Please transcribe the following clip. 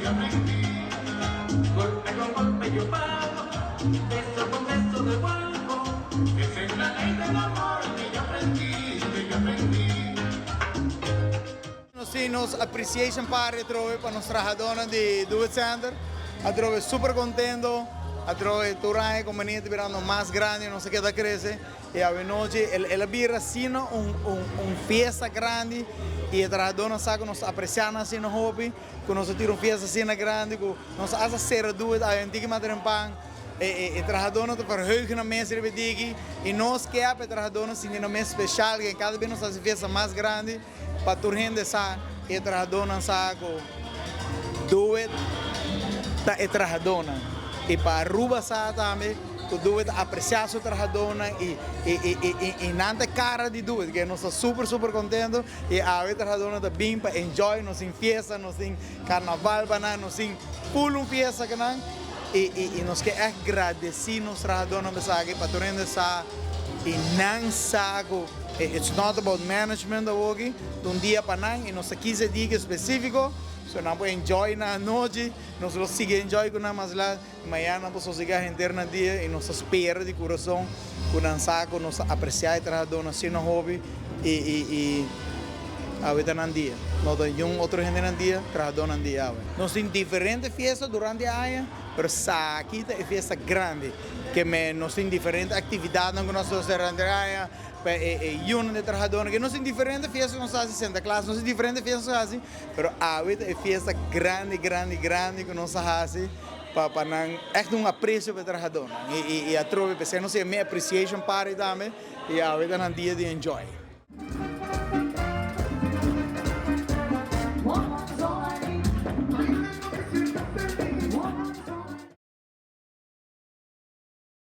Yo aprendí. Golpe con golpe yo pago, beso con beso devuelvo. Esa es la ley del amor que yo aprendí, que yo aprendí. Nos tin nos appreciation party atrobe pa nos trahadónan di Do It Center. Atrobe super contento. Atrobe tur aña compania ta birando mas grandi, nos a keda crece. Y awenochi el a bira asina un fiesta grandi y e trahadónan sa cu nos ta aprecia nan asina hopi, cu nos a tira un fiesta asina grandi cu nos a hasta cera Do It awe tiki mas trempan. E trahadónan ta verheugen nan mes riba e diki y nos ke pa e trahadónan sinti nan mes special, ke cada bes nos ta haci fiesta mas grandi. Pa tur hende sa y e trahadónan sa cu Do It ta e trahadónan. Y pa Aruba sa tambe cu Do It ta aprecia su trahadónan y y nan ta e cara di Do It. Nos ta super super contento y awe e trahadónan ta bin pa enjoy, nos tin fiesta, nos tin carnaval pa nan, nos tin full un fiesta cu nan y y nos ke echt gradeci nos trahadónan pa esaki pa tur hende sa y nan sa cu. It's not about management awoki, ta un dia pa nan y nos ta kisa e dia ki específico, so nan por enjoy nan anochi, nos lo sigui enjoy cu nan mas laat, y mañana nan por sosega henter nan dia y nos ta spera di curason cu nan sa cu nos ta aprecia e trahadornan asina hopi y y y awe ta nan dia, no ta niun otro hende nan dia, trahadornan dia awe. Nos tin diferente fiesta durante aña, pero esaki ta e fiesta grandi, ke me nos tin diferente actividadnan cu nos ta haci durante aña, Pa e yunan di trahadónan ke nos tin diferente fiesta ku nos ta hasi, Santa Claus, nos tin diferente fiesta ku nos ta hasi, pero awe ta e fiesta grandi, grandi, grandi ku nos ta hasi pa pa nan ègt un apresio pa e trahadónan. I atrobe p'esei nos yam'é Appreciation Party tambe i awe ta nan dia di enjoy.